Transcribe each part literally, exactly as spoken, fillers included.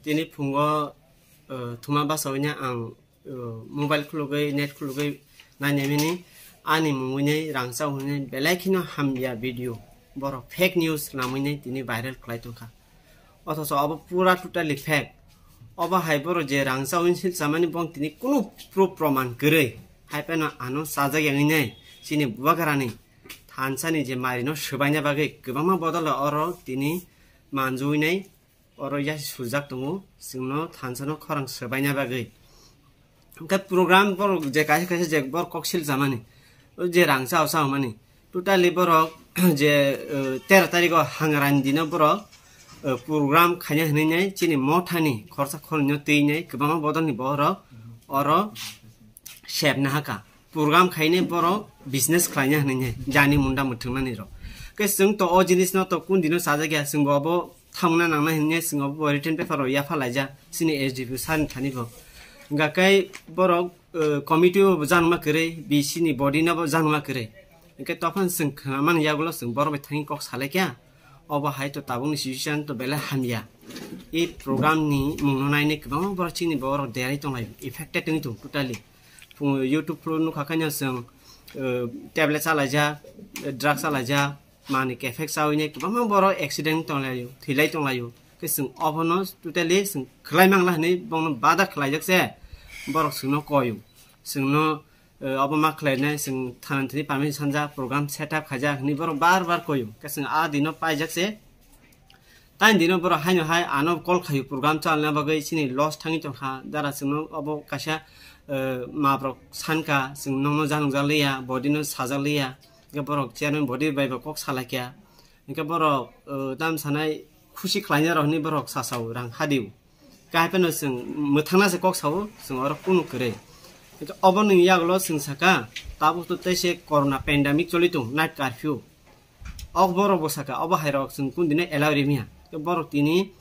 Tini phungo, uh, thuma basa wngya ang, uh, mobile khulugwi, net khulugwi nainai mini ani mungwi nei rangchak hwnwi belai kheno hamya video. Borok fake news namwi nei tini viral khlai tongkha. Othocho obo pura totally fake. Obo hai borok je rangchak hwnwi silchamani bong tini kunu proof proman kwrwi. Hai phano ano chajak yangwi nei chini bubagrani thansani je marino swbaina bagwi kwbangma bodol oro tini manjui nei. Oro yasi sujak tongo, chwngno thansano khorang swbaina bagwi. Hwnkhe program borok je kaisa kaisa je borok kok sil jamani, o je rang chao chao mani, totally borok je, eh, tero tarikh o Hangrani dino borok, eh, program khaina hwnwi nai chini mothani khorsa khornwino twi nai kwbangma bodolni borok oro sep nahaka. Program khaine borok business khlaina hwnwi nai jani munda mwthwngnani rok. Ke chwng to o jinisno to kun dino sajak ya, chwngbo abo thangna nangna hinwi swngo bo written paper rok yapha laijak chini S D P sir ni thani bo. Hwnkha khe borok, eh, committee o bo janma kwrwi, B C ni body no bo janma kwrwi. Hwnkhe tophan chwng khna mani yagulo chwng borok bai thangwi kok salai kha. Obo hai to tabukni situation to belai hamya. I program ni mungno nainwi kwbangma borok chini borok derai tonglaio, affected wngwi tongo totally. Phung YouTube phuru nukha khaino chwng, eh, tablet chalaijak, eh, drug chalaijak, manwi kephek chawi nai kwbangma borok accident tonglaio, thwilai tonglaio. Khe chwng obono totally chwng khlai mangla hwnwi bono bada khlaijak se borok chwngno koio. Chwngno, eh, obo ma khlainai chwng thana thani permission sanjak, program set up khaijak hwnwi borok bar bar koio. Khe chwng a dino paijak se Tani dino borok haino hai ano call khaio program chalna bagwi chini loss thangwi tongkha. Dara chwngno obo kaisa, eh, mabrok sankha, chwng nokno janokjak liya, body no sajak liya. Hwnkhe borok chairman body bai bo kok salaikha. Hwnkhe borok, eh, tam sanai khusi khlaina rok hinwi borok sasao rang hadio. Khe hai phano chwng mwthangna se kok sao, chwng oro kunu kwrwi. Hwnkhe oboni yagulo chwng saka, tabuk to tei se corona pandemic choli tong, night curfew. Ok borok bo saka, obo hai rok chwng kun dino allow rimya. Tei borok tini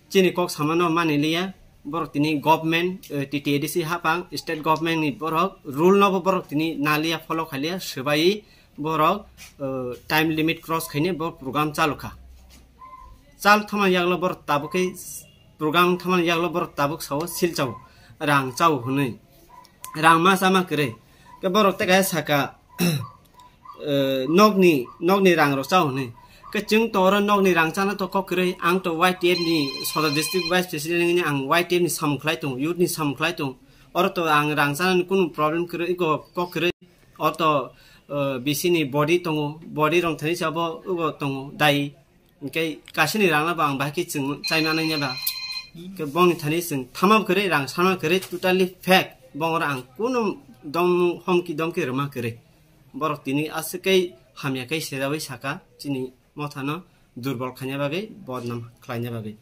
chini kok samano mani liya, borok tini government, eh, T T A D C hapang, state government ni borok rule no bo borok tini naliya, follow khaliya, swbai borok, eh, time limit cross khaine borok program chalu kha. Chal thama yaglo borok tabuk khe program thama yaglo borok tabuk sao sil chao, rang chao hwnwi. Rang ma chama kwrwi. Khe borok tei kaisa saka, eh, nokni, nokni rang rok chao hwnwi. Khe chwng to oro nokni rang chana to kok kwrwi. Ang to Y T F ni Sodor District Vice President wngwi ang Y T F ni samung khlai tongo, youth ni samung khlai tongo. Oro to ang rang chanani kunu problem kwrwi, ego kok kwrwi. Oro to, eh, B C ni body tongo, body rong thani sabo ego tongo, dai. Hwnkhe kasini rangno bo ang bahai khe chwng chai manai ba. Hwnkhe bongni thani chwng thama kwrwi, rang sana kwrwi, totally fake. Bongoro ang kunu dom homki domki rwma kwrwi. Borok tini aswk khe hamya khe sejaui saka chini mothano durbol khaina bagwi, bodnam khlaina bagwi.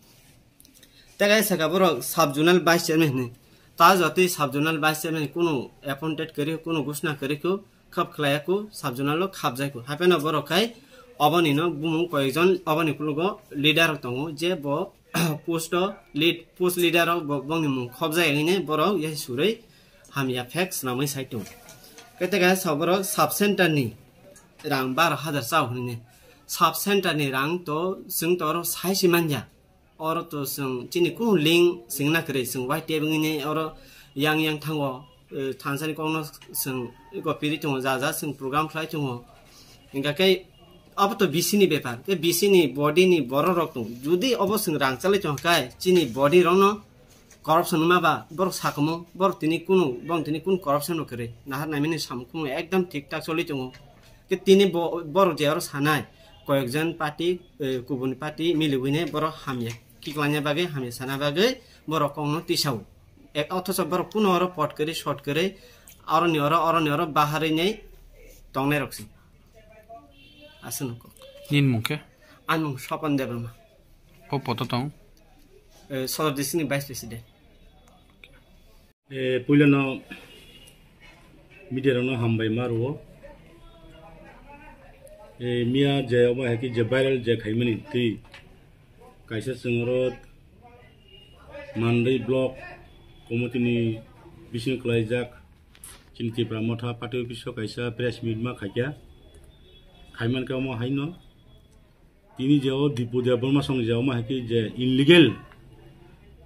Tei kaisa saka borok sub zonal vice chairman hinwi. Ta jotwi sub zonal vice chairman kunu appointed kwrwi, kunu gusna kwrwi kho, khap khlaiya kho, sub zonal o khapjai kho. Hapheno borok khai oboni no bumung koyekjon oboni kulugo leader rok tongo, je bo post o lead, post leader rok bo, bongni mung khopjai hinwi borok yasi surwi hamya fake swnamwi sai tongo. Khe tei kaisa borok sub center ni rang baro hajar chao hinwi. Sub center ni rang to chwng to oro sai se manya. Oro to chwng chini kunu link swngna kwrwi, chwng Y T F wngwi oro yang yang thango, eh, thansani kokno chwng eko piri tongo, ja ja chwng program khlai tongo. Hingkha khe abo to B C ni bepar, khe B C ni body ni borok rok tongo. Jodi obo chwng rang chalai tongkha khe chini body rokno corruption wngma ba borok sakhumu, borok tini kunu, borok tini kunu corruption rok kwrwi. Nahar naimani samung khumung ekdom thik thak choli tongo. Khe tini bo-, borok je oro sanai, koyekjon party, eh, kubun party miliwine borok hamya kiklangya bagwi, hamya sana bagwi borok kokno tisao. Ek, othocho borok kuno oro pot kwrwi, short kwrwi, oroni oro, oroni oro baharwi nei tongnai rok se. Aswk no kok. Nini mung khe? Ani mung Swapan Debbarma. O poto tong? Eh, Sodor district ni vice president. Eh, puilano media rokno hambai ma rwo. Eh, miya je omo hai khe je viral je khaimani twi kaisa chwng oro Mandai block committee ni bising kwlaijak chini Tipra Motha party office o kaisa press meet ma khaikha. Khaimankhe omo haino tini je o Dipu Debbarma song je omo hai khe je illegal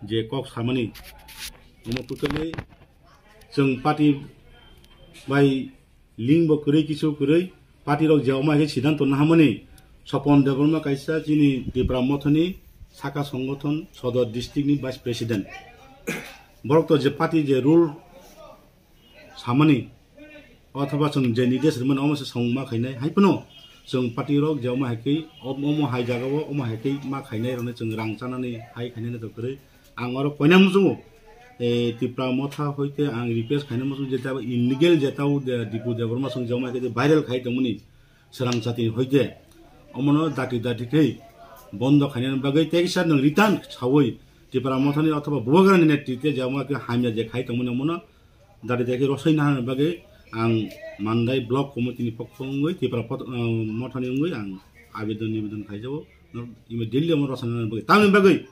je kok samani, omo totally chwng party bai link bo kwrwi kisu kwrwi party rok je omo hai khe siddhanto nahamani. Sopon Debbarma kaisa chini Tipra Mothani saka songothon sodor district ni vice president. Borok to je party je rule samani othoba chwng je nidesh rwmani omo se samung ma khainai. Hai phano chwng party rok je omo hai khe omo hai jaga o omo hai khe ma khainai rokno chwng rang chanani hai khainai to kwrwi. Ang oro koina muchungo, eh, Tipra Motha hoite ang request khaina muchungo je tabo illegal je tabo de-, Dipu Debbarma song je omo hai khe viral khai tongmani. Srang chati hoite omono dati dati khe bondo khainani bagwi tei kisa nwng return sawi Tipra Mothani othoba Bubagrani netrite je omo khe hamya je khai tongmani omono dati dati khe rosoi nahani bagwi ang Mandai Block Committee ni pokho wngwi Tipra pot-, ah, Mothani wngwi ang abedon nibedon khaijago. Immediately omo rosoi nahani bagwi. Tamni bagwi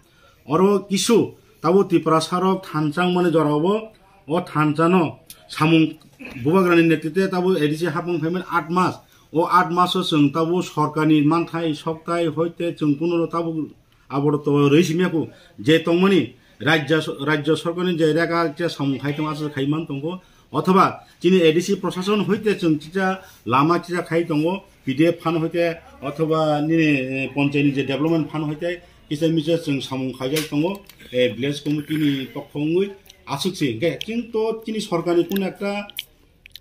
oro kisu tabo Tiprasa rok thansa wngmani jorao bo o thansa no samung Bubagrani netrite tabo A D C hapung phaimani aat mas. O aat maso chwng tabo sorkarni manthai soktai hoite chwng kuno tabo aboro to rwi simya ku je tongmani rajya so-, rajya sorkarni je rega je samung khai tong aswk khai man tongo. Othoba chini A D C prosason hoite chwng chicha lama chicha khai tongo, P D F fund hoite othoba nini, eh, ponchayni je development fund hoite kisa misa chwng samung khaijak tongo, eh, village committee ni pokho wngwi aswk se. Hwnkhe chwng to chini sorkarni kuno ekta,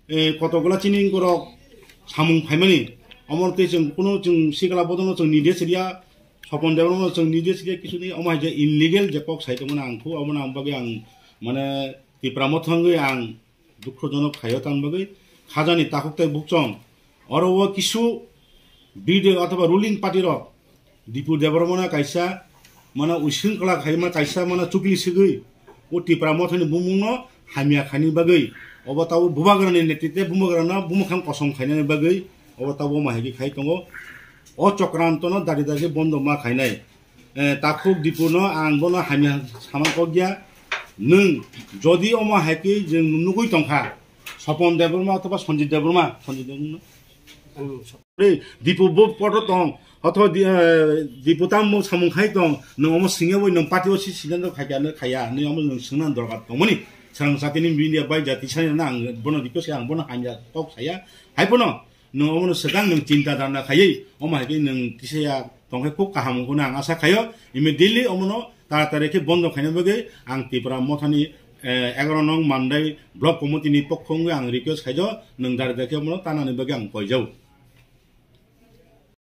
eh, kotokgola chini borok samung phaimani. Omo tei chwng kuno chwng sikla bodolno chwng nidesh riya, Sopon Debbarmano chwng nidesh riya kisu ni omo hai je illegal je kok sai tongmani ang khu omo ang bagwi ang mane Tipra Motha wngwi ang dukhojonok khaio tang bagwi khajani takhuk tei bukchong. Oro o kisu B D othoba ruling party rok Dipu Debbarmano kaisa mane uisingkla khaima kaisa mane chukli sigwi o Tipra Mothani bumungno hamya khaini bagwi obo tabo Bubagrani netrite Bubagrano bumukhang kosong khainani bagwi obo tabo mahigi khai tongo. O chokrantono dari dari bondo ma khainai. Eh, takhuk Dipuno ang bono hamya sama kokya. Nwng jodi omo hai khe jwng nugwi tongkha, Sopon Debbarma othoba Sanjit Debbarma, Sanjit Debbarma. Re, Dipu bo poto tong, othoba di-, eh, Dipu tam mo samung khai tong, nwng omo singya bai nwng party o si sidan khaya, khaya, ni omo nwng singna dorkar tongmani. Srang satini media bai jati sai na ang bono request ang bono hamya kok saya. Hai bono Nwng omono swkang nwng chinta dharna khaiwi, omo hai khe nwng kisa ya tongkhe khub kaham wngkha hwnwi ang asa khaio. Immediately omono taratari khe bondo khaina bagwi ang Tipra Mothani, eh, egaroh nong Mandai Block Committee ni pokho wngwi ang request khaijo, nwng dari dari khe omono tanani bagwi ang koijao.